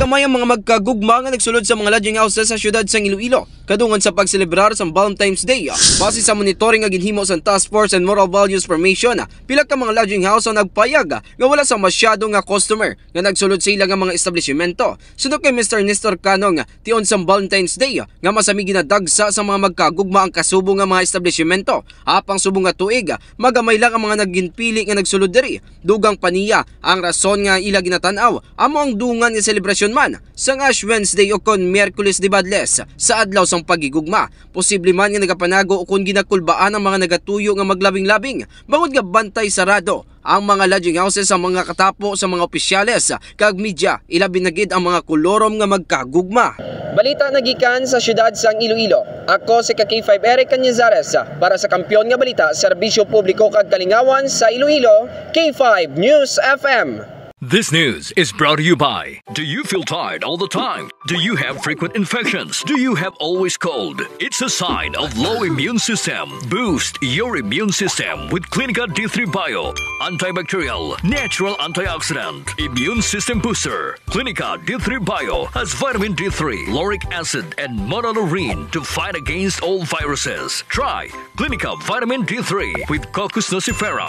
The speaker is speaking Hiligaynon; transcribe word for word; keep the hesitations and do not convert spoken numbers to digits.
May ang mga magkagugma nga nagsulod sa mga lodging houses sa siyudad sang Iloilo kadungan sa pagselebrar sang Valentine's Day. Base sa monitoring nga ginhimo sang Task Force on Moral Values Formation, pila ka mga lodging house ang nagpayag nga wala sa masyado nga customer nga nagsulod sa ila nga mga establishmento. Suno kay Mister Nestor Canong, tion sang Valentine's Day nga masami ginadagsa sa mga magkagugma ang kasubo nga mga establishmento. Apang subong nga tuig, magamay lang ang mga nagginpili nga nagsulod diri. Dugang pa niya, ang rason nga ila ginatan-aw amo ang dungan nga selebrasyon man sang Ash Wednesday o kon Miyerkules de Badles sa adlaw sang paghigugma. Posible man nga nagapanago o kon ginakulbaan ang mga nagatuyo nga maglabing-labing bangod nga bantay sarado ang mga lodging houses sa mga katapo sa mga opisyales kag media, ilabi na gid ang mga kolorom nga magkagugma. Balita nagikan sa siyudad sang Iloilo. Ako si ka K five Eric Cañizares para sa Kampiyon nga Balita, Serbisyo Publiko kag Kalingawan sa Iloilo, K five News F M. This news is brought to you by. Do you feel tired all the time? Do you have frequent infections? Do you have always cold? It's a sign of low immune system. Boost your immune system with Clinica D three Bio, antibacterial, natural antioxidant, immune system booster. Clinica D three Bio has vitamin D three, lauric acid, and monolaurin to fight against all viruses. Try Clinica Vitamin D three with Cocos nucifera.